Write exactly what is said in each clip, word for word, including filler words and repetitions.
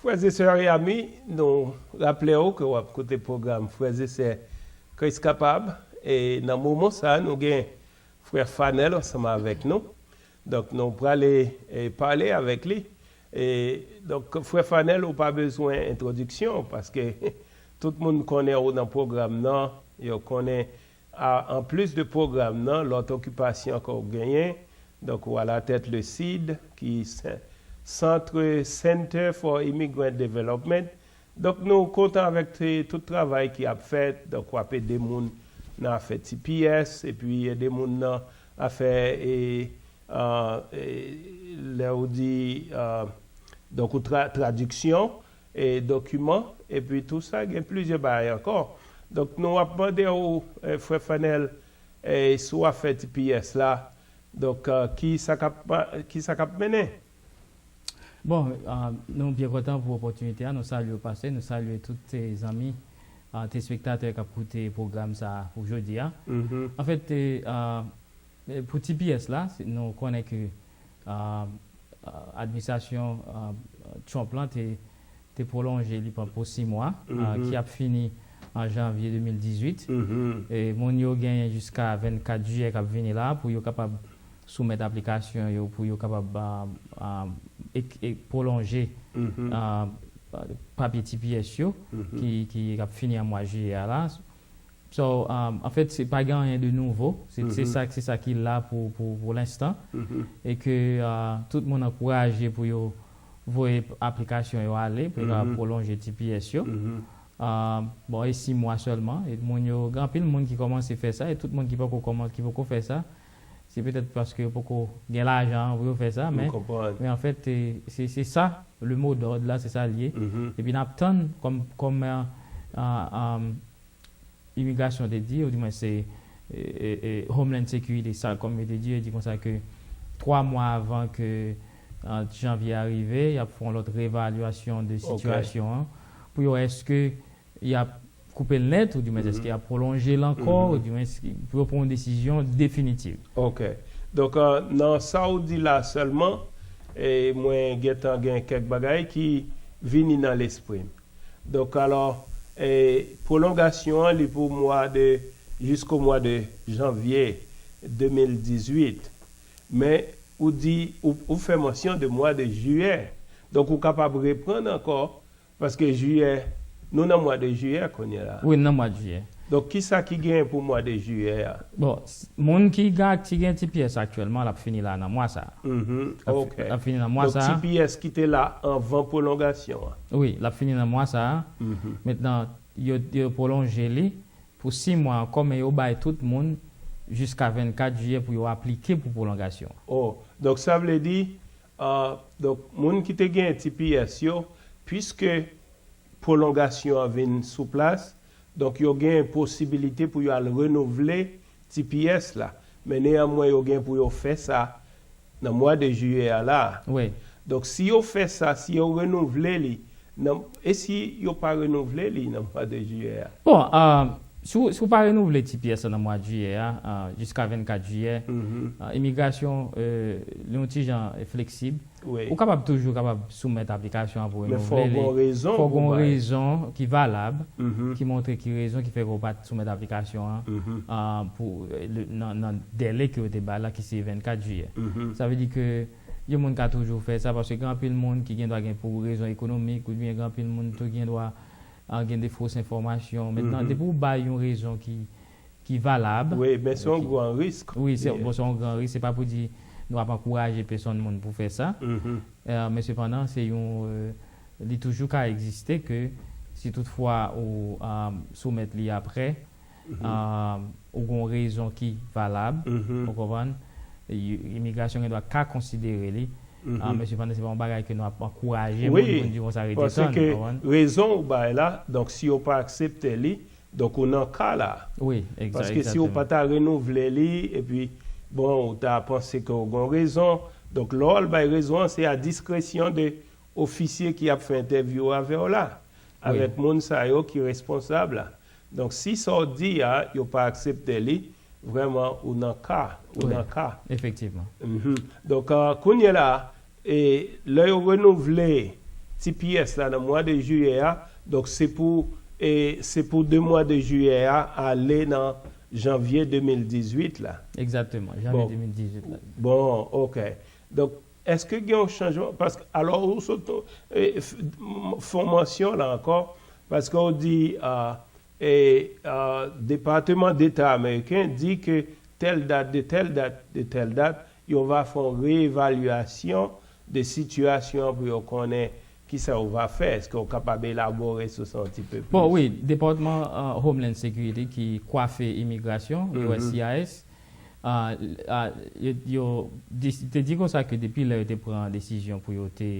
Frè e sè e ami, nou raple w ke w ap koute pwogram Frè e sè Kris Kapab. E nan moman sa a, nou gen frè Fanel ansanm avèk nou. Donk, nou prale e pale avèk li. E, donk, frè Fanel, ou pa bezwen entwodiksyon, paske tout moun konnen ou nan pwogram nan, yo konnen, a, anplis de pwogram nan, lòt okipasyon ke w genyen. Donk, ou alatèt le CID, ki se Centre, Center for Immigrant Development. Donk, nou kontan avèk te- tout travay ki ap fèt. Donk, w ap ede moun nan afè T P S, epi ede moun nan afè, e, a, e, lè ou di, a, donk, ou tra- tradiksyon, e, dokiman, epi tou sa, gen plizyè bagay ankò. Donk, nou ap mande w, e, frè Fanel, e, sou afè T P S la, donk, a, ki sa k ap, ki sa k ap mennen? Bon, a, nou byen kontan pou opòtinite a. Nou salye w, pastè, nou salye tout, e, zanmi, a, telespektatè k ap koute pwogram sa a pou jodi a. Anfèt, e, a, e, pou T P S la, se- nou konnen ke, a, a, administrasyon, a, Trump lan te, te pwolonje li pou sis mwa, a, ki ap fini an janvye de mil dizuit. E moun yo genyen jiska vennkat jiyè k ap vini la pou yo kapab soumèt aplikasyon yo, pou yo kapab, a, a, e, e pwolonje, a, papye T P S yo ki, ki ap fini an mwa jiyè a la. So, um, anfèt, se pa gen anyen de nouvo. Se, se sa, se sa ki la pou, pou, pou lenstan. E ke, a, tout moun ankouraje pou yo voye aplikasyon yo ale, pou yo ka pwolonje T P S yo. A, bon, e sis mwa sèlman. E moun yo, gen anpil moun ki kòmanse fè sa, e tout moun ki poko kòman-, ki poko fè sa, se petèt paske yo poko gen lajan pou yo fè sa, men, men anfèt, e, se, se sa, le mot d'ordre la, se sa l ye. Epi n ap tann kòm, kòm, a, a, a, imigrasyon te di, ou di mwen se, e, e, e, Homeland Security, sa, kòm yo te di, yo di konsa ke twa mwa avan ke, a, janvye a rive, y ap fè yon lòt revalyasyon de sitiyasyon an, pou yo wè èske y ap koupe l nèt, ou di mwen èske y ap pwolonje l ankò, ou di mwen èske, pou yo pran yon desizyon definitiv. Ok. Donk, a, nan sa ou di la sèlman, e, mwen gentan gen kèk bagay ki vini nan lespri m. Donk, alò, e, pwolongasyon an, li pou mwa de, jisko mwa de janvye de mil dizuit. Men, ou di, ou, ou fè mansyon de mwa de jiyè. Donk, ou kapab reprann ankò, paske jiyè, nou nan mwa de jiyè kounye a la. Wi, nan mwa de jiyè. Donk, kisa ki genyen pou mwa de jiyè a? Bon, s- moun ki ga- ki gen T P S aktyèlman, l ap fini la nan mwa sa a. L ap fi- Ok. L ap fini nan mwa Donk, sa a. T P S ki te la anvan pwolongasyon an. Wi, l ap fini nan mwa sa a. Mentnan, yo, yo pwolonje li pou sis mwa ankò, men yo bay tout moun jiska vennkat jiyè pou yo aplike pou pwolongasyon. Oh, donk, sa vle di, a, donk, moun ki te gen T P S yo, piske pwolongasyon an vin sou plas, donk, yo gen posibilite pou yo al renouvle T P S la. Men neyanmwen, yo gen pou yo fè sa nan mwa de jiyè a la. Wi. Donk, si yo fè sa, si yo renouvle li, nan, e si yo pa renouvle li nan mwa de jiyè a? Bon, a, si w, si w pa renouvle T P S la nan mwa de jiyè a, a, jiska vennkat jiyè, a, imigrasyon, e, li yon ti jan, e, fleksib. Wi. Ou kapab toujou kapab soumèt aplikasyon an pou renouvle li. Men fò w gen yon rezon pou bay. Fò w gen yon rezon ki valab, ki montre ki rezon ki fè ke w pa t soumèt aplikasyon an, a, pou, e, le- nan, nan dèle ke yo te bay la, ki se vennkat jiyè. Sa vle di ke yon moun ka toujou fè sa, paske gen anpil moun ki gendwa gen pou rezon ekonomik, oubyen gen anpil moun tou gendwa, a, gen de fos enfòmasyon. Mentnan, depi w bay yon rezon ki, ki valab, wi, men se yon gran risk. Wi, se, bon, se yon gran risk. Se pa pou di nou ap ankouraje pèsonn moun pou fè sa. E, men sepandan, se yon, e, li toujou ka egziste ke si toutfwa ou, a, soumèt li apre, a, ou gen yon rezon ki valab, ou konprann, i- imigrasyon gendwa ka konsidere li. A, men sepandan, se pa yon bagay ke nou ap ankouraje moun pou n di konsa rete tann, ou konprann? Wi, paske rezon ou bay la, donk, si yo pa aksepte li, donk, ou nan ka la. Wi, egza- Paske si ou egzakteman. Pa ta renouvle li, epi, bon, ou ta panse ke ou gen rezon. Donk, lè w al bay rezon an, se a diskresyon de ofisye ki ap fè entèvyou avè w la, avèk moun sa yo ki responsab la. Donk, si sa w di a, yo pa aksepte li, vrèman, ou nan ka, ou nan ka. Efektivman. Donk, a, kounye la, e lè yo renouvle T P S la nan mwa de jiyè a, donk se pou, e, se pou de mwa de jiyè a ale nan janvye de mil dizuit la. Egzakteman, janvye de mil dizuit la. Bon, ok. Donk, èske gen yon chanjman? Paske, alò, ou sot fè yon mansyon la ankò, paske ou di, e, Depatman Deta ameriken di ke tèl dat, de tèl dat, de tèl dat, yo va fè yon reevalyasyon de sitiyasyon an pou yo konnen kisa yo va fè. Èske w kapab elabore sou sa yon ti pe plis? Bon, wi, Depatman Homeland Security ki kwafe imigrasyon, U S C I S, yo te di konsa ke depi lè yo te pran desizyon pou yo te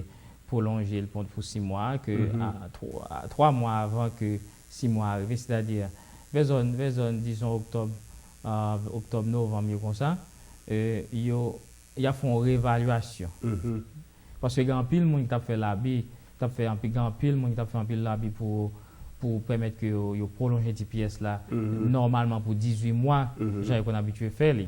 pwolonje l pou sis mwa, ke twa mwa avan ke sis mwa a rive, sètadi vè zòn, vè zòn, dizon, oktòb, oktòb, novanm yo konsa, yo, y ap fè yon reevalyasyon. Paske gen anpil moun ki t ap fè labi, t ap fè anpil, gen anpil moun ki t ap fè anpil labi pou, pou pèmèt ke yo, yo pwolonje T P S la nòmalman pou dizuit mwa, jan yo konn abitye fè li.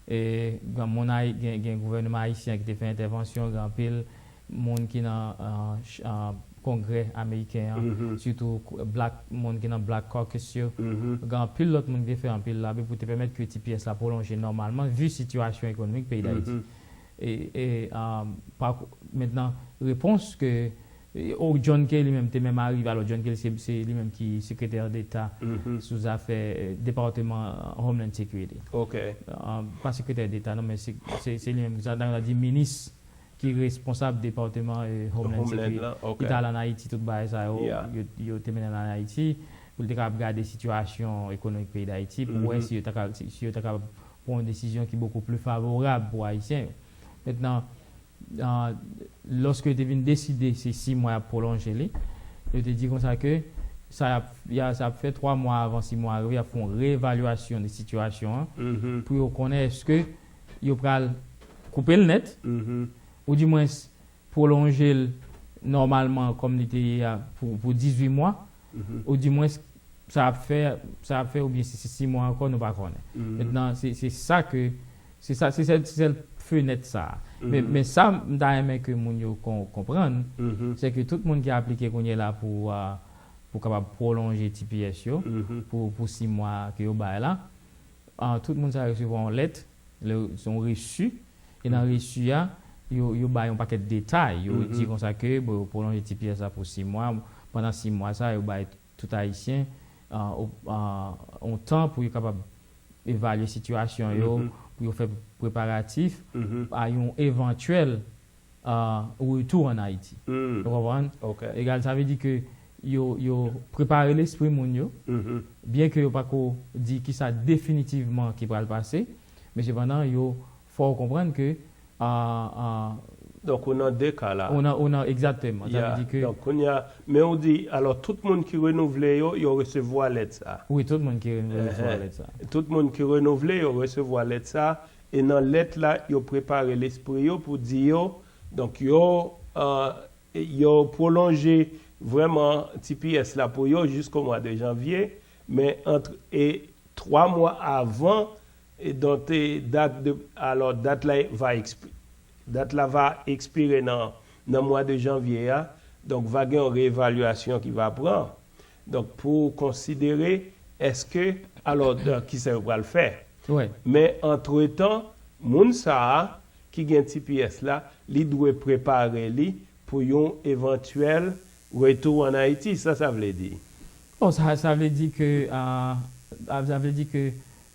E, gen, moun, gen, gen gouvènman ayisyen ki te fè entèvansyon, gen anpil moun ki nan Kongrè ameriken an, sitou black, moun ki nan Black Caucus yo. Gen anpil lòt moun ki te fè anpil labi pou te pèmèt ke T P S la pwolonje nòmalman, vi sitiyasyon ekonomik peyi Dayiti. E, e, pa, mentnan, repons ke o, John Kerry li menm te menm arive. Alò, John Kerry, se, se li menm ki sekretè deta sou zafè, e, Depatman Homeland Security. Ok. Pa sekretè deta, non, men se, se, se li menm ki sa, nan di minis ki responsab Depatman, e, Homeland Security. Ki t al ann Ayiti, tout bagay sa yo, yo, yo te mennen l ann Ayiti, pou l te kapab gade sitiyasyon ekonomik peyi Dayiti, pou wè si yo ta ka, si, si yo ta kapab pran yon desizyon ki bokou pli favorab pou Ayisyen yo. Mentnan, lòske yo te vin deside se sis mwa y ap pwolonje li, yo te di konsa ke sa y ap, y a, sa ap fè twa mwa avan sis mwa a rive, y ap fè yon reevalyasyon de sitiyasyon an pou yo konnen èske yo pral koupe l nèt, oudimwens pwolonje l nòmalman kòm li te ye a pou, pou dizuit mwa, oudimwens sa ap fè, sa ap fè oubyen si se sis mwa ankò, nou pa konnen. Mentnan, se, se sa ke, se sa, se sèl, se sèl fenèt sa a. Men, men sa m ta renmen ke moun yo kon, konprann, se ke tout moun ki aplike kounye a la pou, a, pou kapab pwolonje T P S yo, pou, pou sis mwa ke yo bay la, a, tout moun sa resevwa yon lèt, se yon resi, e nan resi a, yo, yo bay yon pakèt detay. Yo di konsa ke, bon, yo pwolonje T P S la pou sis mwa, pandan sis mwa sa, yo bay tout Ayisyen, a, o, a, yon tan pou yo kapab evalye sitiyasyon yo, pou yo fè preparatif a yon evantyèl, a, retou ann Ayiti. Ou konprann? Egal, sa vle di ke yo, yo prepare lespri moun yo, byen ke yo pako di kisa definitivman ki pral pase, men sepandan, yo fè w konprann ke, a, a, Donk, ou nan de ka la. Ou nan, ou nan, egzakteman. Sa vle di ke Donk, kounye a, men ou di, alò, tout moun ki renouvle yo, yo resevwa lèt sa. Wi, tout moun ki renouvle resevwa lèt sa. Tout moun ki renouvle yo resevwa lèt sa, e nan lèt la, yo prepare lespri yo pou di yo, donk, yo, a, yo pwolonje vrèman T P S la pou yo jisko mwa de janvye, men ant, e twa mwa avan, e donk, e dat de, alò, dat la va ekspi-, dat la va ekspire nan, nan mwa de janvye a, donk, va gen yon reevalyasyon ki va pran. Donk, pou konsidere èske, alò, kisa yo pral fè. Men, antretan, moun sa a ki gen T P S la, li dwe prepare li pou yon evantyèl retou ann Ayiti. Sa sa vle di? Bon, sa, sa vle di ke, a, sa vle di ke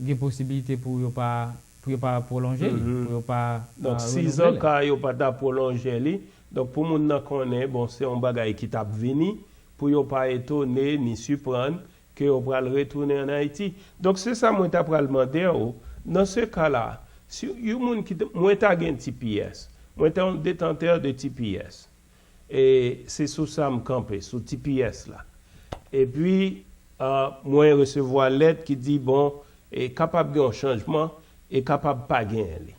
gen posibilite pou yo pa, pou yo pa pwolonje li, pou yo pa, a, Donk, si zan ka yo pa ta pwolonje li, donk, pou moun nan konnen, bon, se yon bagay ki t ap vini, pou yo pa etone ni siprann ke yo pral retounen ann Ayiti. Donk, se sa mwen ta pral mande w, nan se ka la, si yon moun ki, mwen ta gen T P S, mwen ta yon detantè de T P S, e se sou sa m kanpe, sou T P S la. Epi, a, mwen resevwa lèt ki di, bon, e kapab gen yon chanjman, e kapab pa genyen li.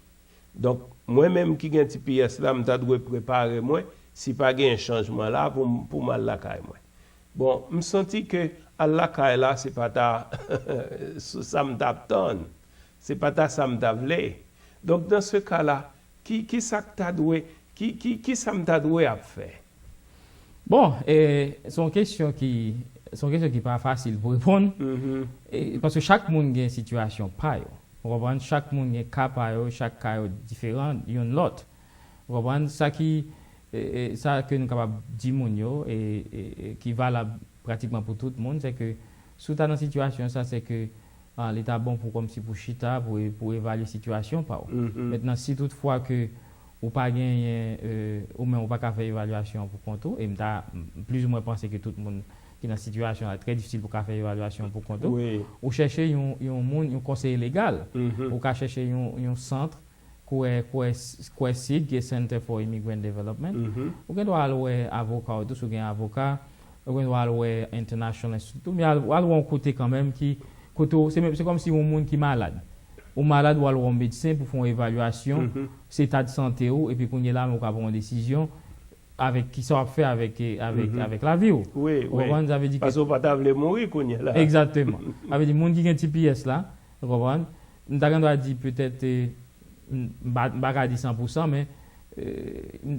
Donk, mwen menm ki gen T P S la, m ta dwe prepare mwen, si pa gen chanjman la, pou m, pou m al lakay mwen. Bon, m santi ke al lakay la, se pa ta, sa m t ap tann. Se pa ta sa m ta vle. Donk, nan se ka la, ki, ki sa k ta dwe, ki, ki, ki sa m ta dwe ap fè? Bon, e, se yon kesyon ki, se yon kesyon ki pa fasil pou reponn. Mhm. E, paske chak moun gen sitiyasyon pa yo. Ou konprann? Chak moun gen ka pa yo, chak ka yo diferan youn lòt. Ou konprann? Sa ki, e, e, sa ke nou kapab di moun yo, e, e, e ki valab pratikman pou tout moun, se ke si w ta nan sitiyasyon sa, se ke, a, li ta bon pou kòmsi pou chita, pou, e, pou evalye sitiyasyon pa w. Mhm. Mentnan, si toutfwa ke ou pa genyen, e, ou menm ou pa ka fè evalyasyon pou kont ou, e m ta plizoumwen panse ke tout moun ki nan sitiyasyon la, trè difisil pou ka fè evalyasyon pou kont ou. Wi. Ou chèche yon, yon moun, yon konseye legal. Mhm. Ou ka chèche yon, yon sant, kwè, kwè, kwè sid, ki Center for Immigrant Development. Mhm. Ou gen dwa al wè avoka w tou, si w gen avoka. Ou gen dwa al wè International Institute. Ou al, al wè yon kote kanmenm ki, kote w, se menm, se kòmsi yon moun ki malad. Ou malad, ou al wè yon medsen pou fè yon evalyasyon, mhm, se eta de sante ou, epi kounye la, ou ka pran yon desizyon avèk ki sa w ap fè avèk, e, avèk, mhm, avèk lavi w. Wi, ou wi. Konprann? Sa vle di ke paske w pa ta vle mouri kounye la. Egzakteman. Sa vle di moun ki gen T P S la, ou konprann? M ta gen dwa di petèt, e, m m pa, m pa ka di san pou san, men, e,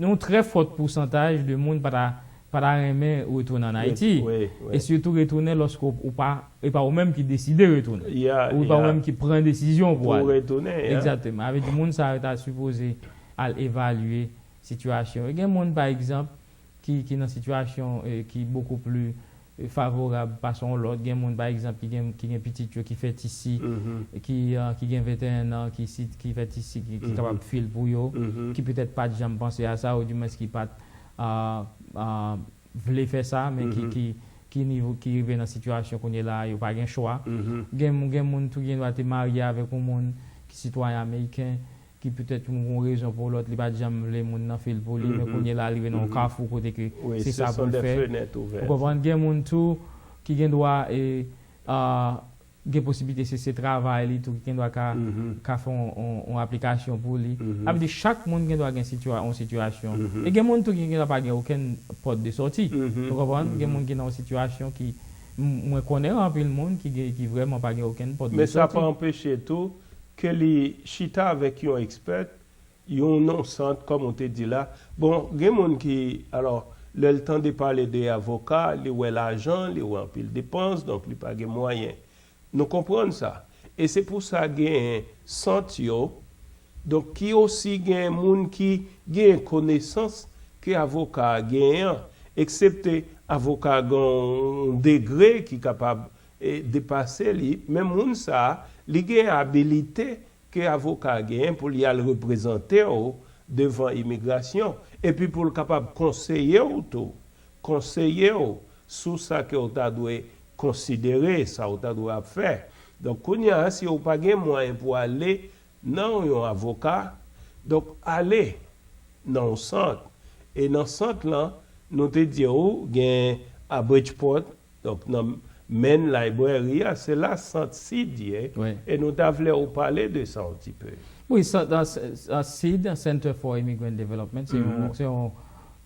yon trè fòt pousantaj de moun pa ta, pa ta renmen retounen ann Ayiti. Wi, wi. E sitou retounen lòske w, ou pa, e pa ou menm ki deside retounen. Ya, ou pa ou ya. Menm ki pran desizyon pou al. Pou retounen, ya. Egzakteman. Sa vle di moun sa yo ta sipoze al evalye sitiyasyon yo. Gen moun, pa egzanp, ki, ki nan sitiyasyon, e, ki bokou pli, e, favorab pase yon lòt. Gen moun, pa egzanp, ki gen, ki gen pitit yo ki fèt isi, mhm, ki, a, ki gen venteyen an, ki si, ki fèt isi, ki, ki, mhm, kapab fil pou yo, mhm, ki petèt pa t janm panse a sa, oudimwens ki pa t, a, a, vle fè sa, men ki, mhm, ki, ki nivo, ki rive nan sitiyasyon kounye la, yo pa gen chwa. Mhm. Gen, gen moun tou gen dwa te marye avèk yon moun ki sitwayen ameriken, ki petèt pou yon rezon pou lòt, li pa t janm vle moun nan fil pou li, men, mhm, kounye la, li rive nan yon, mhm, kafou kote ke wi, se sa pou l fè. Ou konprann? Gen moun tou ki gen dwa, e, a, gen posiblite se, se travay li tou ki gen dwa ka, mhm, ka fè yon, yon, yon aplikasyon pou li. Mhm. Sa vle di chak moun gen dwa gen sitiwa-, yon sitiyasyon. Mhm. E gen moun tou ki gen dwa pa gen okenn pòt de sòti. Mhm. Ou konprann? Gen, mhm, moun ki nan yon sitiyasyon ki, m-, mwen konnen anpil moun ki gen, ki vrèman pa gen okenn pòt de sòti. Men sa pa anpeche tou ke li chita avèk yon ekspè, yon non sant, kòm ou te di la. Bon, gen moun ki, alò, lè l tande pale de avoka, li wè lajan, li wè anpil depans, donk li pa gen mwayen. Nou konprann sa. E se pou sa gen sant yo, donk ki osi gen moun ki gen konesans ke avoka a genyen an, eksepte avoka gen yon degre ki kapab, e, depase li, men moun sa a, li gen abilite ke avoka a genyen pou li al reprezante w devan imigrasyon, epi pou l kapab konseye w tou, konseye w sou sa ke w ta dwe konsidere, sa w ta dwe ap fè. Donk, kounye a, si w pa gen mwayen pou ale nan yon avoka, donk, ale nan yon sant. E nan sant lan, nou te di w, gen a Bridgeport, donk, nan Main Library a, se la sant sid ye, wi, e nou ta vle ou pale de sa yon ti pe. Wi, sant, a, s-, a, sid, Center for Immigrant Development, se yon, mhm, se yon,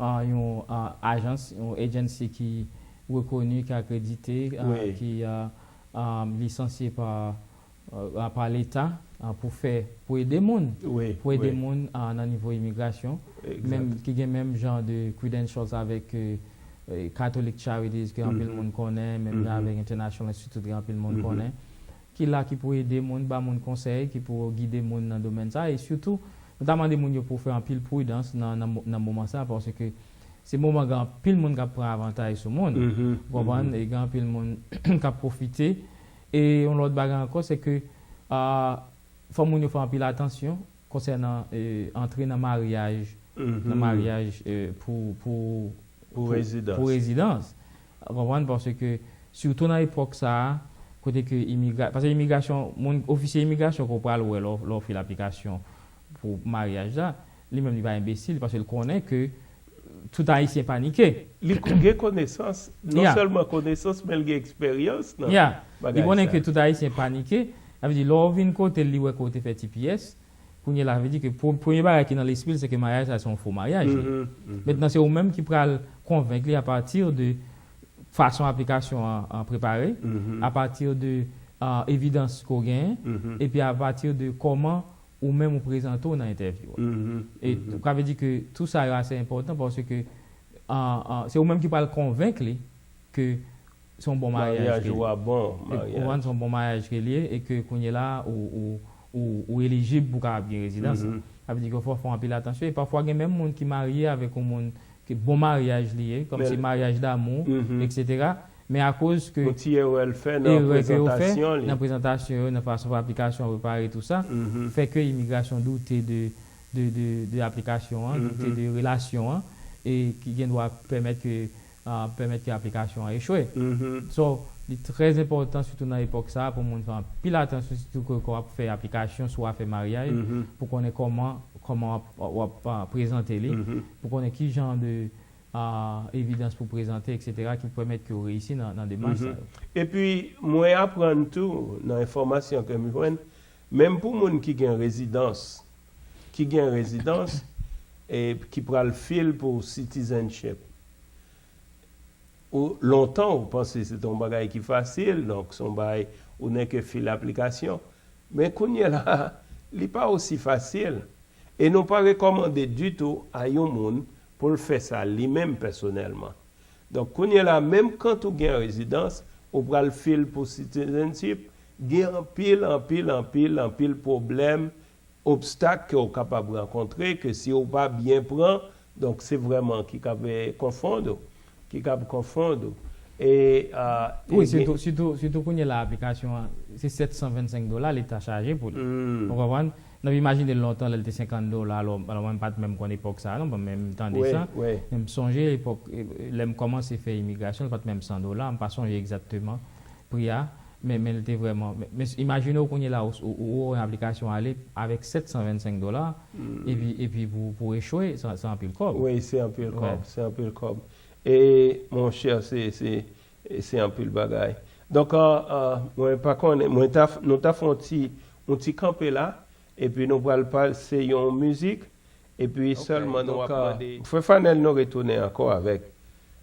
a, yon, a, ajans, yon agency ki rekoni, ki akredite, a, wi, ki, a, a, lisansye pa, a, pa Leta, a, pou fè, pou ede moun, wi, pou ede, wi, moun, a, nan nivo imigrasyon, egzat, menm ki gen menm jan de credentials avèk, e, e, Catholic Charities, ke anpil, mhm, moun konnen, menm jan, mhm, avèk International Institute, ke anpil moun, mhm, konnen, ki la, ki pou ede moun, ba moun konsèy, ki pou gide moun nan domèn sa, e sitou, nou ta mande moun yo pou fè anpil pridans nan, nan mo-, nan moman sa, paske se moman gen anpil moun k ap pran avantaj sou moun. Mhm, ou konprann? Mhm. E gen anpil moun k ap pwofite. E yon lòt bagay ankò, se ke, a, fò moun yo fè anpil atansyon konsènan, e, antre nan maryaj, nan, mhm, maryaj, e, pou, pou, pou, pou rezidans. Pou rezidans. Ou konprann? Paske, sitou nan epòk sa a, kote ke imigra-, paske imigrasyon, moun, ofisye imigrasyon ke w pral wè lè w, lè w fil aplikasyon pou maryaj la, li menm li pa enbesil, paske l konnen ke tout Ayisyen panike. Li ko-, gen konesans, non, ya, sèlman konesans, men l gen eksperyans nan, ya, bagay sa. Li konnen ke tout Ayisyen panike. Sa vle di, lè w vin kote l, li wè ke w te fè T P S, kounye la, sa vle di ke pre-, premye bagay ki nan lespri l, se ke maryaj sa, se yon fo maryaj. Mhm, mhm. Mentnan, se ou menm ki pral konvenk li apati de fason aplikasyon an, an prepare, mhm, apati de, a, evidans ke w genyen, mhm, epi apati de kòman ou menm ou prezante w nan entèvyou an. Mhm, e, mhm, sa vle di ke tou sa yo ase enpòtan paske Ah, ah, se ou menm ki pral konvenk li ke se yon bon maryaj Maryaj ke ou li. A bon, Ou konprann, maryaj. Se yon bon maryaj ke li ye e ke kounye la ou, ou, ou, ou elijib pou kapab gen rezidans. Mhm. Sa vle di ke fò fè anpil atansyon. E pafwa gen menm moun ki marye avèk yon moun ke bon maryaj li ye, kòm Men- se maryaj damou, Mhm. et cetera. Men akoz ke Yon ti erè l fè nan erè ke yo fè prezantasyon li. Nan prezantasyon yo, nan fason pou aplikasyon an prepare tou sa, Mhm. fè ke imigrasyon doute de, de, de, de aplikasyon an, doute Mhm. de relasyon an, e ki gen dwa pèmèt ke, ah, pèmèt ke aplikasyon an echwe. Mhm. So, li trè enpòtan, sitou nan epòk sa a, pou moun fè anpil atansyon, sitou ke w ap fè aplikasyon, swa w ap fè maryaj, Mhm. pou konnen kòman, kòman w ap, w ap, ah, prezante li, Mhm. pou konnen ki jan de, ah, evidans pou prezante, et cetera, ki pèmèt ke w reyisi nan, nan demach sa yo. Epi, mwen aprann tou, nan enfòmasyon ke m jwenn, menm pou moun ki gen rezidans, ki gen rezidans, e ki pral fil pou citizenship. Ou, lontan, ou panse se te yon bagay ki fasil, donk se yon bagay ou nèke fil aplikasyon. Men kounye la, li pa osi fasil. E nou pa rekòmande ditou a yon moun pou l fè sa li menm pèsonèlman. Donk, kounye la, menm kan ou gen rezidans, ou pral fil pou citizenship, gen anpil, anpil, anpil, anpil pwoblèm, obstak ke w kapab rankontre, ke si w pa byen pran, donk se vrèman ki kab, eh, konfonn ou, ki kab konfonn ou. E, ah, Wi, e gen- sitou, sitou, sitou kounye la, aplikasyon an, se sèt san vennsenk dola leta chaje pou li. Hmm. Ou konprann? N ap imajine lontan, lè l te senkant dola, alò, alò mwen m pa t menm konn epòk sa a, non, mwen menm tande Wi, sa. wi. Men m sonje epòk, eh, lè m kòmanse fè imigrasyon, li pa t menm san dola, m pa sonje egzakteman pri a, men, men l te vrèman, men, men imajine w kounye la, ou, ou, ou, ou yon aplikasyon ale avèk sèt san vennsenk dola, epi, epi pou, pou echwe, se, se anpil kòb. Wi, se anpil Wi. kòb, se anpil kòb. E, monchè, se, se, se anpil bagay. Donk, ah, ah, mwen pa konnen, mwen ta, nou ta fè yon ti, yon ti kanpe la, epi nou pral pase yon mizik, epi sèlman nou ap mande. Frè Fanèl, nou retounen ankò avèk,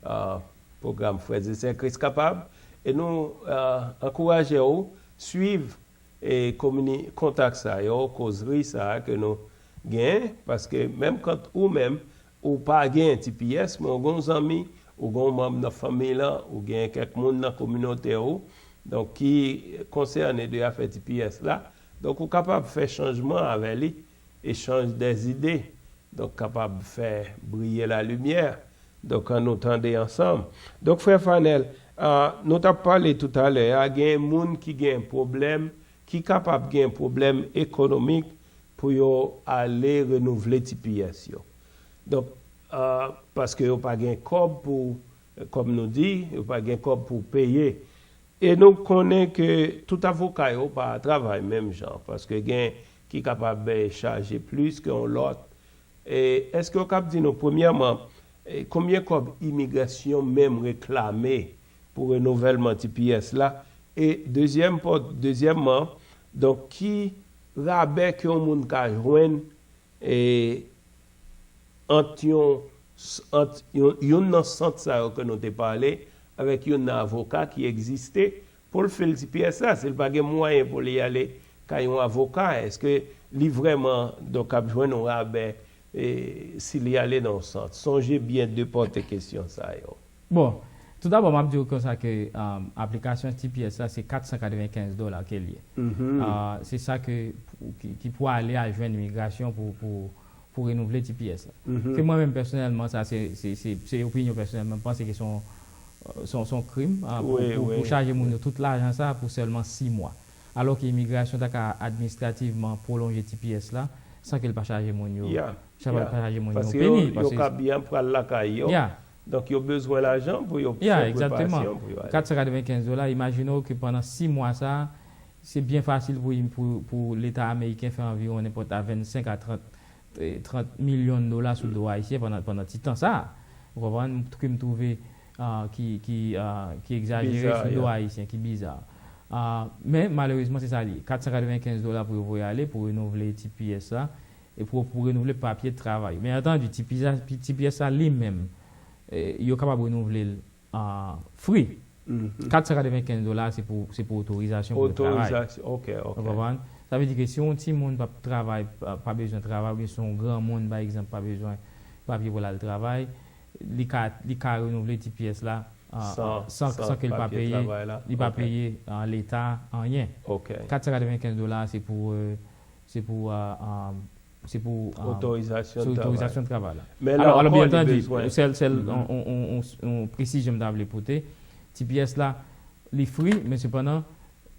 ah, pwogram Frè e Sè Kris Kapab, e nou, ah, ankouraje w swiv e komini-, kontak sa yo, kozri sa ke nou gen, paske menm kan ou menm, ou pa gen T P S, men ou gen yon zanmi, ou gen yon manm nan fanmi lan, ou gen kèk moun nan kominote ou, donk ki konsène de afè T P S la, donk ou kapab fè chanjman avè li, echanj dè zide, donk kapab fè briye lalimyè. Donk, ann nou tande ansanm. Donk, frè Fanèl, ah, nou t ap pale toutalè a, gen moun ki gen pwoblèm, ki kapab gen pwoblèm ekonomik pou yo ale renouvle T P S yo. Donk, ah, paske yo pa gen kòb pou, kòm nou di, yo pa gen kòb pou peye. E nou konnen ke tout avoka yo pa travay menm jan, paske gen ki kapab, eh, chaje plis ke yon lòt. E èske w kab di nou, premyèman, eh, konbyen kòb imigrasyon menm reklame pou renouvèlman T P S la? E dezyèm pò-, dezyèmman, donk, ki rabè ke yon moun ka jwenn, e, ant yon, ant yon, youn nan sant sa yo ke nou te pale avèk youn nan avoka ki egziste pou l fè l T P S la? Si l pa gen mwayen pou li ale kay yon avoka, èske li vrèman, donk, ap jwenn yon rabè, e, si li ale nan yon sant? Sonje byen depòte kesyon sa yo. Bon, toudabò, m ap di w konsa ke, um, aplikasyon T P S la, se kat san katrevenkenz dola ke l ye. Mhm. Ah, se sa ke, ki, ki pou ale al jwenn imigrasyon pou, pou, pou renouvle T P S la. Mhm. Se mwen menm pèsonèlman, sa se, se, se, se opinyon pèsonèl mwen, m panse ke se yon, se yon, se yon krim, ah, pou, Wi, pou, wi. Pou chaje moun yo tout lajan sa pou sèlman sis mwa. Alò ke imigrasyon ta ka administrativman pwolonje T P S la san ke l pa chaje moun yo, Ya, sa pa ya. Chaje moun yo Paske peni. Yo, yo ka byen pral lakay yo. Ya. Donk, yo bezwen lajan pou yo Ya, fè egzakteman. Preparasyon pou yo ale. Kat san katrevenkenz dola, imajine w ke pandan sis mwa sa, se byen fasil pou, pou, pou Leta ameriken fè anviwon nenpòt a vennsenk a trant, eh, trant milyon dola sou do ayisyen pandan, pandan ti tan sa. Ou konprann? Ke m twouve, ah, ki, ki, ah, ki egzajere sou do ayisyen, ki biza. Ah, men, malerezman, se sa li ye. Kat san katrevenkenz dola pou yo voye ale, pou renouvle T P S la, e pou, pou renouvle papye travay. Byen antandi, T P S la, T P S la li menm, eh, yo kapab renouvle l, ah, free. Kat san katrevenkenz dola, se pou, se pou otorizasyon pou yo travay. Otorizasyon, ok, ok. Ou konprann? Sa vle di ke si yon timoun pa travay, pa, pa bezwen travay, oubyen si yon granmoun, pa egzanp, pa bezwen papye pou l al travay, li ka, li ka renouvle T P S la, ah, san, san, san ke li pa peye, li pa peye, ah, Leta anyen. Kat san katrevenkenz dola, se pou, euh, se pou, ah, ah, se pou, ah, otorizasyon de travay la. Men la ankò, li bezwen. Sèl, sèl yon, yon, yon, yon, yon presizyon m ta vle pote. T P S la, li free, men sepandan,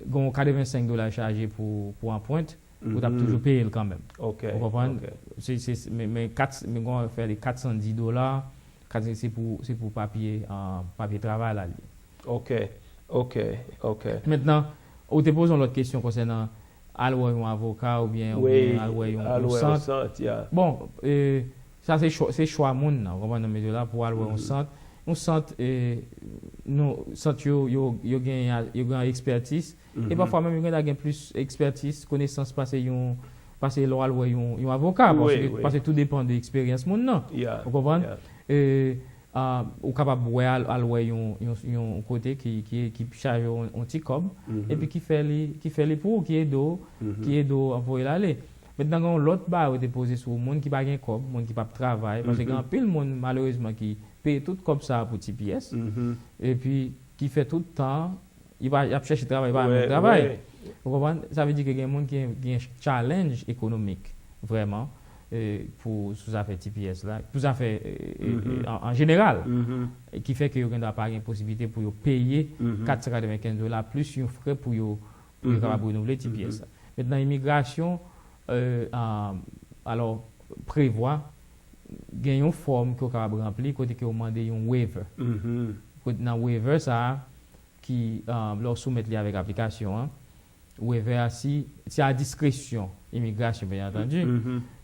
gen yon katrevensenk dola chaje pou, pou anprent, ou t ap toujou peye l kanmenm. Ou konprann? Se, se, men, men kat, men gen yon fè de kat san dis dola, kat, se pou, se pou papye, ah, papye travay la li ye. Ok, ok, ok. Mentnan, ou te poze yon lòt kesyon konsènan al wè yon avoka oubyen, oubyen al wè yon, al yon wè yon sant. Sant, yeah. Bon, eh, sa se chwa, se chwa moun nan, ou konprann, nan medya la, pou al wè yon sant. Yon sant, eh, nou, sant yo, yo, yo gen, yo gen ekspertiz. E pafwa menm, yo gen, gen plis ekspertiz, konesans pase yon, pase lè w al wè yon, yon avoka, paske, paske tou depann de eksperyans moun nan. Ou konprann? Eh, ah, ou kapab wè al, al wè yon, yon, yon kote ki, ki, ki chaje yon, yon ti kòb, epi ki fè li, ki fè li pou ou, ki ede w, ki ede w voye l ale. Mentnan, gen yon lòt bagay ou te poze sou moun ki pa gen kòb, moun ki p ap travay, paske gen anpil moun, malerezman, ki peye tout kòb sa a pou T P S, epi ki fè tout tan, y pa, y ap chèche travay, y pa menm travay. Ou konprann? Sa vle di ke gen moun ki gen challenge ekonomik, vrèman, eh, pou, sou zafè T P S la, pou zafè, eh, eh, an, an jeneral, e ki fè ke yo gendwa pa gen posiblite pou yo peye kat san katrevenkenz dola plis yon frè pou yo, pou yo kapab renouvle T P S la. Mentnan, imigrasyon, eh, ah, alò, prevwa gen yon fòm ke w kapab ranpli kote ke w mande yon waiver. Kote nan waiver sa a, ki, ah, lè w soumèt li avèk aplikasyon an, waiver a, si, se a diskresyon imigrasyon, byen antandi,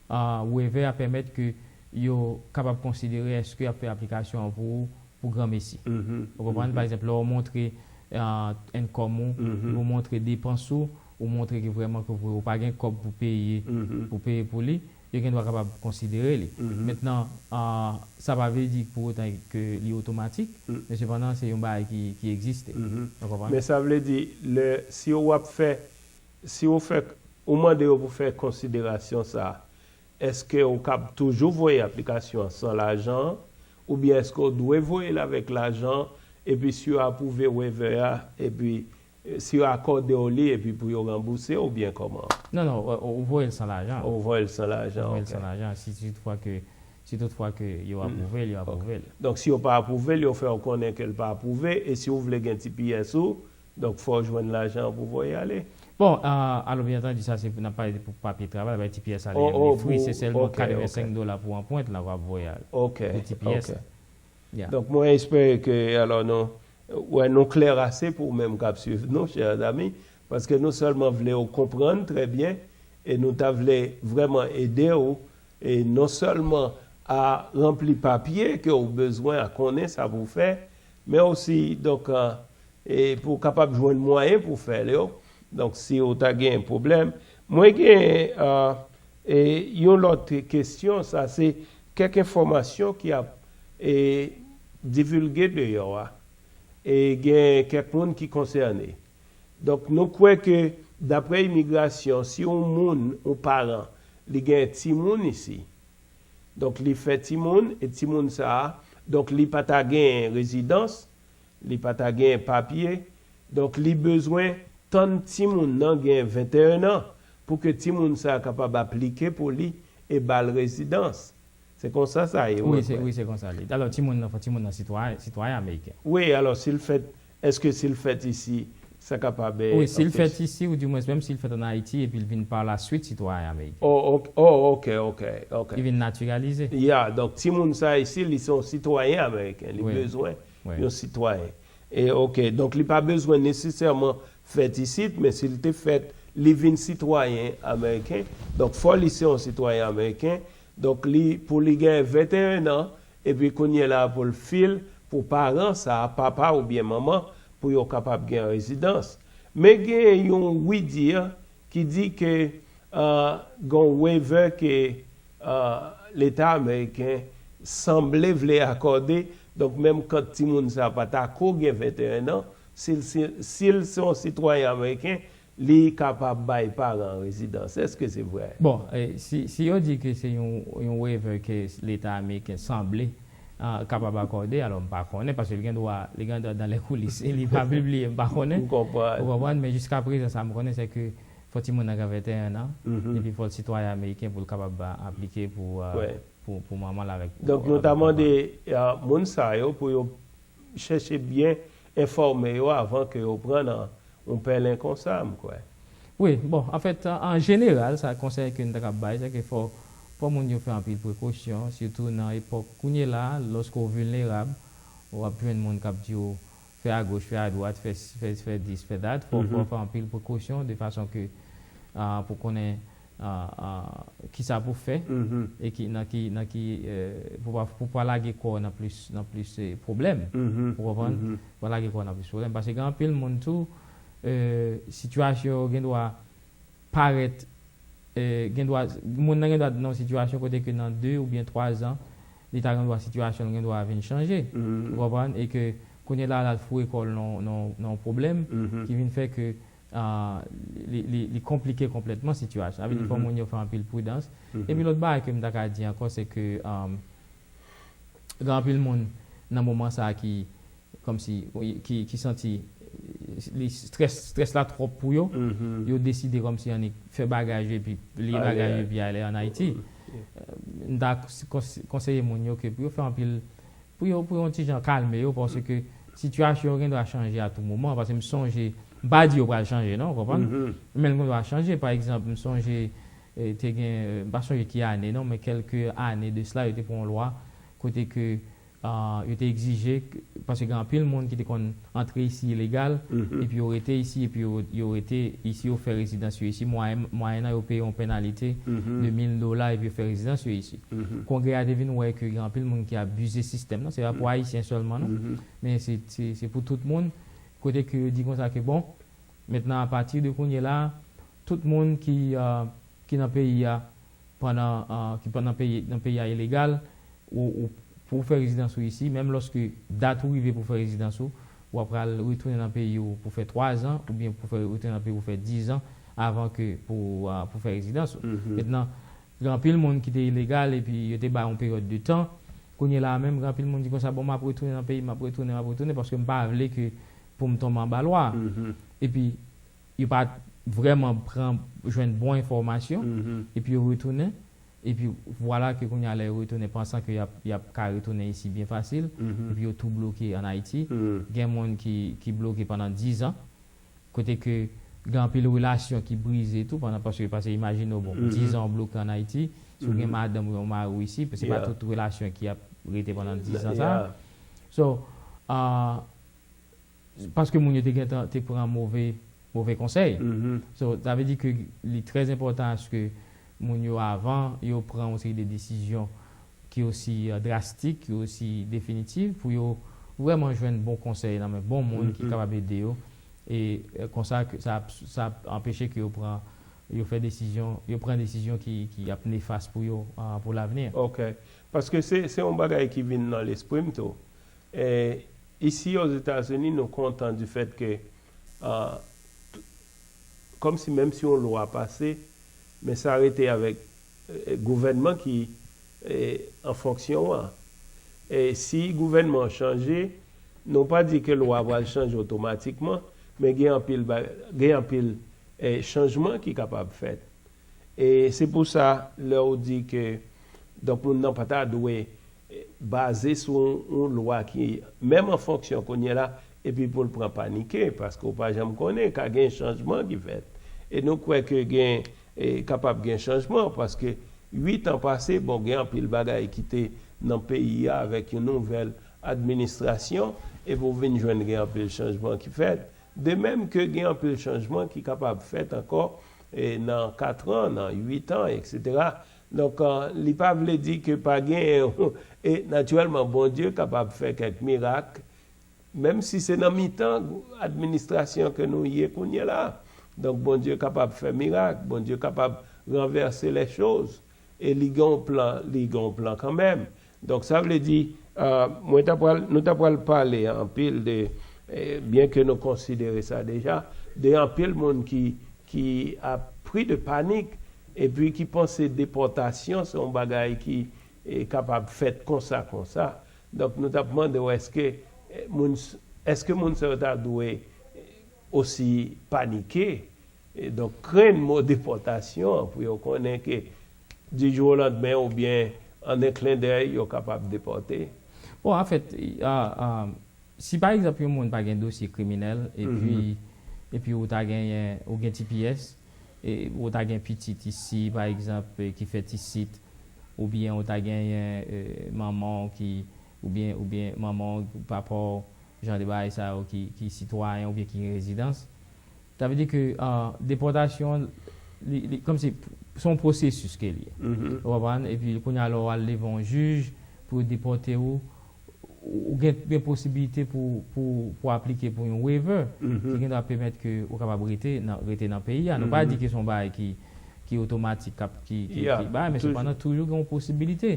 ah, waiver a pèmèt ke yo kapab konsidere èske y ap fè aplikasyon an pou ou, pou granmesi. Ou konprann? Pa egzanp, lè w montre, ah, income ou, ou montre depans ou, ou montre ke vrèman ke vre ou pa gen kòb pou peye, pou peye pou li, yo gendwa kapab konsidere li. Mentnan, ah, sa pa vle di pou otan ke li otomatik, men sepandan se yon bagay ki, ki egziste. Ou konprann? Men sa vle di, lè, si w ap fè, si w fè, ou mande yo pou fè konsiderasyon sa a, èske ou kab toujou voye aplikasyon an san lajan an, oubyen èske ou dwe voye l avèk lajan an, epi si yo apwouve waiver a, epi, eh, si yo akòde w li, epi pou yo ranbouse w, oubyen kòman? Non, non, ou, ou voye l san lajan. Ou voye l san lajan, ok. Ou voye l san lajan, si, si toutfwa ke, si toutfwa ke yo apwouve l, yo apwouve l. Donk, si yo pa apwouve l, yo fè w konnen ke l pa apwouve, e si w vle gen T P S ou, donk, fò w jwenn lajan pou voye ale. Bon, ah, alò, byen antandi, sa se, n ap pale de pou papye travay, bay T P S ale, oh, oh, free, se sèlman katrevensenk dola pou anprent la w ap voye ale. Ok, pou T P S la. Yeah. Donk, mwen espere ke, alò, nou, wè, nou klè ase pou ou menm k ap swiv nou, chè zanmi, paske nou sèlman vle w konprann trè byen, e nou ta vle vrèman ede w, e non sèlman a ranpli papye ke w bezwen, a konnen sa pou w fè, men osi, donk, ah, e pou w kapab jwenn mwayen pou w fè l yo. Donk, si w ta gen pwoblèm, mwen gen, ah, e yon lòt kesyon, sa se kèk enfòmasyon ki ap, e, divilge deyò a. E gen kèk moun ki konsène. Donk, nou kwè ke, daprè imigrasyon, si yon moun, yon paran, li gen timoun isi, donk, li fè timoun, e timoun sa a, donk, li pa ta gen rezidans, li pa ta gen papye, donk, li bezwen tann timoun nan gen venteyen an pou ke timoun sa a kapab aplike pou li e ba l rezidans. Se konsa sa ye, wi, se, wi, se konsa li. Alò, timoun nan, fò timoun nan sitwayen, sitwayen ameriken. Wi, alò, si l fèt, èske si l fèt isi, sa kapab, eh, anpeche? Wi, si l fèt isi, ou dimwens menm si l fèt ann Ayiti, epi l vin pa la swit sitwayen ameriken. Oh, ok, oh, ok, ok, ok. Li vin natiralize. Ya, donk, timoun sa isi, li se yon sitwayen ameriken. Li bezwen yon sitwayen. E, ok, donk, li pa bezwen nesesèman fèt isit, men si l te fèt, li vin sitwayen ameriken. Donk, fò li se yon sitwayen ameriken. Donk, li, pou li gen venteyen an, epi kounye la pou l fil pou paran sa a, papa oubyen manman, pou yo kapab gen rezidans. Men gen yon wi di ki di ke, ah, gen yon waiver ke, ah, Leta ameriken sanble vle akòde. Donk, menm kan timoun sa a pa ta ko gen venteyen an, si l, si, si l se yon sitwayen ameriken, li kapab bay paran an rezidans. Èske se vrè? Bon, eh, si, si yo di ke se yon, yon waiver ke Leta ameriken sanble, ah, kapab akòde, alò m pa konnen, paske li gen dwa, li gen dwa dans les coulisses, e li pa pibliye, m pa konnen. Ou konprann? Ou konprann, men jiska prezan, sa m konnen, se ke fò timoun nan gen venteyen an, epi fò l sitwayen ameriken pou l kapab, ah, aplike pou, ah, pou, pou manman l avèk, donk, nou ta mande, ah, moun sa yo pou yo chèche byen enfòme yo avan ke yo pran nan yon pèlen konsa, m kwè. Wi, bon, anfèt, an, an jeneral, sa konsèy ke n ta kab bay, se ke fò, fò moun yo fè anpil prekosyon, sitou nan epòk kounye la, lòske w vilnerab, w ap jwenn moun k ap di w fè agoch, fè adwat, fè, fè, fè dis, fè dat, fò, fò fè anpil prekosyon de fason ke, ah, pou konnen, ah, ah, kisa pou fè, e ki, nan ki, nan ki, eh, pou pa, pou pa lage kò w nan plis, nan plis, eh, pwoblèm. Ou konprann? Pou pa lage kò w nan plis pwoblèm. Paske gen anpil moun tou, eh, sitiyasyon yo gen dwa parèt, eh, gen dwa, moun nan gen dwa nan yon sitiyasyon kote ke nan de oubyen twa zan, li ta gen dwa sitiyasyon l gen dwa vin chanje. Ou konprann? E ke kounye la, l al foure kò l nan, nan, nan yon pwoblèm ki vin fè ke, ah, li, li, li konplike konplètman sitiyasyon. Sa vle di fò moun yo fè anpil pridans. Epi lòt bagay ke m ta ka di ankò, se ke, um, gen anpil moun nan moman sa a ki, kòmsi, ki, ki santi li strès, strès la twòp pou yo, yo deside kòmsi annik fè bagaj yo epi liye bagaj yo epi ale ann Ayiti. Euh, m ta kons-, konseye moun yo ke pou yo fè anpil, pou yo, pou yo yon ti jan kalme yo, paske sitiyasyon yo gen dwa chanje a tou moman, paske m sonje, m pa di yo pral chanje non, w konprann? Men l gen dwa chanje, pa egzanp, m sonje, eh, te gen, eh, m pa sonje ki ane non, men kèlke ane de sila, yo te pran yon lwa kote ke, ah, yo te egzije, k-, paske gen anpil moun ki te konn antre isi ilegal, epi yo rete isi, epi yo, yo rete isi, yo fè rezidans yo isi, mwayen, mwayennan yo peye yon penalite de mil dola, epi yo fè rezidans yo isi. Kongrè a te vin wè ke gen anpil moun ki abize sistèm nan, se pa pou Ayisyen sèlman non, men se, se, se pou tout moun, kote ke yo di konsa ke bon, mentnan apati de kounye la, tout moun ki, ah, ki nan peyi a, pandan, ah, ki pandan peyi, nan peyi a ilegal, ou, ou, pou w fè rezidans ou isi, menm lòske dat ou rive pou w fè rezidans ou, w ap pral retounen nan peyi ou pou fè twa zan, oubyen pou fè, retounen nan peyi ou fè diz an avan ke pou, ah, pou fè rezidans ou. Mentnan, gen anpil moun ki te ilegal epi yo te ba yon peryòd de tan. Kounye la menm, gen anpil moun di konsa, bon, m ap retounen nan peyi, m ap retounen, m ap retounen, paske m pa vle ke pou m tonbe anba lwa. Epi, yo pa vrèman pran, jwenn bon enfòmasyon, epi yo retounen, epi vwala ke kounye a lè yo retounen, pansan ke y ap, y ap ka retounen isi byen fasil, epi yo tou bloke ann Ayiti. Gen moun ki, ki bloke pandan diz an, kote ke gen anpil relasyon ki brize tou, pandan, paske, paske imajine w, bon, diz an w bloke ann Ayiti, si w gen madanm ou yon mari w isi, se pa tout relasyon ki ap rete pandan diz an sa. So, ah, paske moun yo te gentan te pran move, move konsèy. So, sa vle di ke li trè enpòtan aske moun yo, avan yo pran yon seri de desizyon ki osi, euh, drastik, ki osi definitif, pou yo vrèman jwenn bon konsèy nan men bon moun ki kapab ede yo. E, euh, konsa, ke sa, sa ap anpeche ke yo pran, yo fè desizyon, yo pran desizyon ki, ki ap nefas pou yo, euh, pou lavni. Ok. Paske se, se yon bagay ki vin nan lespri m tou. E isi Ozetazini, nou kontan di fèt ke, ah, t-, kòmsi menm si yon lwa pase, men sa rete avèk, eh, gouvènman ki, eh, an fonksyon an. E si gouvènman an chanje, nou pa di ke lwa a pral chanje otomatikman, men gen anpil ba-, gen anpil, eh, chanjman ki kapab fèt. E se pou sa, lè w di ke, donk, moun nan pa ta dwe, eh, baze sou yon, yon lwa ki menm an fonksyon kounye la, epi pou l pran panike, paske w pa janm konnen, ka gen chanjman ki fèt. E nou kwè ke gen, eh, kapab gen chanjman, paske uit an pase, bon, gen anpil bagay ki te nan peyi a avèk yon nouvèl administrasyon, epi w vin jwenn gen anpil chanjman ki fèt. De menm ke gen anpil chanjman ki kapab fèt ankò, e nan kat an, nan uit an, etsetera. Donk, euh, li pa vle di ke pa gen, e natirèlman, Bondye kapab fè kèk mirak, menm si se nan mitan administrasyon ke nou ye kounye la. Donk, Bondye kapab fè mirak, Bondye kapab ranvèse lè choz, e li gen yon plan, li gen yon plan kanmenm. Donk, sa vle di, euh, mwen ta pral, nou ta pral pale anpil de, eh, byen ke nou konsidere sa deja, de anpil moun ki, ki a pri de panik, epi ki panse depòtasyon se yon bagay ki, eh, kapab fèt konsa, konsa. Donk, nou t ap mande w èske eh, moun, èske moun sa yo ta dwe eh, osi panike, eh, donk krenn mo depòtasyon an pou yo konnen ke di jou o landmen oubyen an en klen dèy yo kapab depòte. Bon, anfèt, a, a, si pa egzanp yon moun pa gen dosye kriminèl epi epi ou ta genyen, ou gen T P S, e ou ta gen pitit isi, pa egzanp, e ki fèt isit, oubyen ou ta genyen e, manman w ki, oubyen, oubyen manman w, papa w, jan de bagay sa yo ki, ki sitwayen oubyen ki gen rezidans. Sa vle di ke a, depòtasyon, li, li, kòmsi, se yon pwosesis ke li ye. Ou konprann? Epi kounye a lè w al devan yon jij pou yo depòte w, ou gen, gen posibilite pou, pou, pou aplike pou yon waiver ki gen dwa pèmèt ke ou kapab rete nan, rete nan peyi a. Nou pa di ke se yon bagay ki, ki otomatik, k ap, ki, ki, ki bay, men sepandan toujou gen yon posibilite.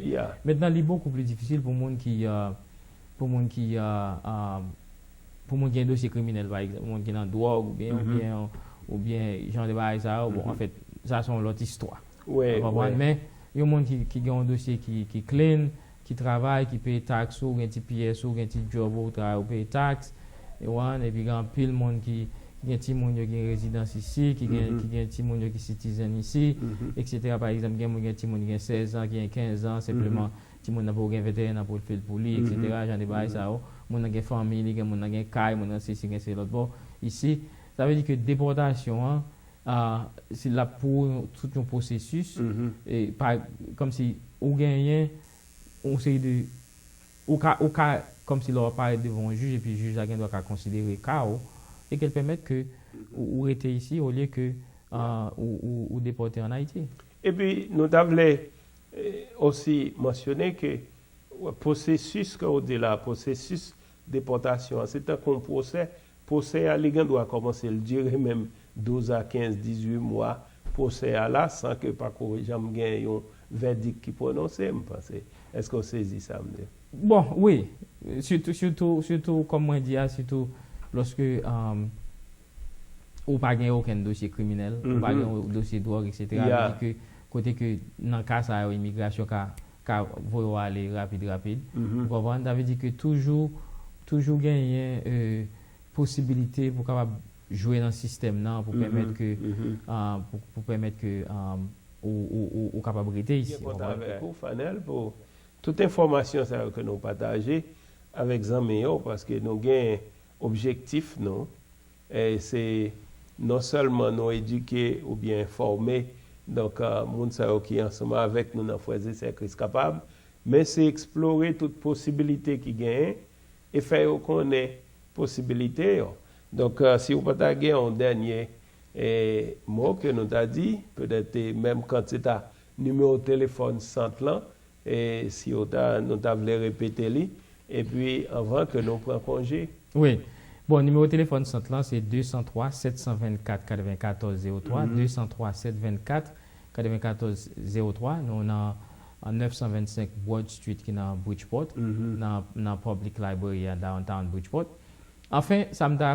Mentnan, li bokou pli difisil pou moun ki, e, pou moun ki, e, e, pou moun ki gen dosye kriminèl, pa egzanp, moun ki nan dwòg oubyen, oubyen, oubyen jan de bagay sa yo, bon, anfèt, sa se yon lòt istwa. Ou konprann? Men, yon moun ki, ki gen yon dosye ki, ki clean, ki travay, ki peye taks, ou gen ti P S, ou gen ti djòb, ou travay, ou peye taks, ou konprann, epi gen anpil moun ki, ki gen timoun yo ki gen rezidans isi, ki gen, ki gen timoun yo ki citizen isi, et cetera. Pa egzanp, gen moun gen timoun ki gen sèz an, ki gen kenz an, senpleman, timoun nan poko gen venteyen an pou l fè l pou li, et cetera. Jan de bagay sa yo. Moun nan gen fanmi li, gen moun nan gen kay, moun nan sesi, gen se lòt bò. Isi, sa vle di ke depòtasyon an, a, se l ap pou tout yon pwosesis, e pa, kòmsi ou genyen yon seri de, ou ka, ou ka, kòmsi lè w ap parèt devan yon jij, epi jij la gen dwa ka konsidere ka w, e ke l pèmèt ke ou, ou rete isi, olye ke, a, ou, ou, ou depòte ann Ayiti. Epi, nou ta vle eh, osi mansyone ke pwosesis ke w di la, pwosesis depòtasyon an, se tankou yon pwosè. Pwosè a, li gen dwa kòmanse, l dire menm douz a kenz, dizuit mwa, pwosè a la, san ke pako janm gen yon vèdik ki pwononse, m panse. Èske w sezi sa m di? Bon, wi. Sitou, sitou, sitou, kòm mwen di a, sitou lòske, um, ou pa gen okenn dosye kriminèl, ou pa gen dosye dwòg, et cetera. Sa vle di ke kote ke nan ka sa yo, imigrasyon ka, ka voye w ale rapid, rapid. Ou konprann? Sa vle di ke toujou, toujou genyen, e, posibilite pou kapab jwe nan sistèm nan, pou pèmèt ke, a, pou, pou pèmèt ke, a, ou, ou, ou, ou kapab rete isi. Mwen kontan avèk ou, Fanel, pou tout enfòmasyon sa yo ke nou pataje avèk zanmi yo, paske nou gen objektif nou. E se non sèlman nou edike oubyen fòme, donk, a, moun sa yo ki ansanm avèk nou nan Frères et Sœurs Christ Capable, men se eksplore tout posibilite ki genyen e fè yo konnen posibilite yo. Donk, a, si w pa ta gen yon dènye, e, mo ke nou ta di, petèt, e, menm kantita nimewo telefòn sant lan, e, si w ta, nou ta vle repete li, epi anvan ke nou pran konje. Wi. Bon, nimewo telefòn sant lan se de san twa, sèt san vennkat, katrevenkatòz zewo twa, de san twa, sèt vennkat, katrevenkatòz zewo twa. Nou nan nèf san vennsenk Broad Street ki nan Bridgeport, nan, nan Public Library a Downtown Bridgeport. Anfen, sa m ta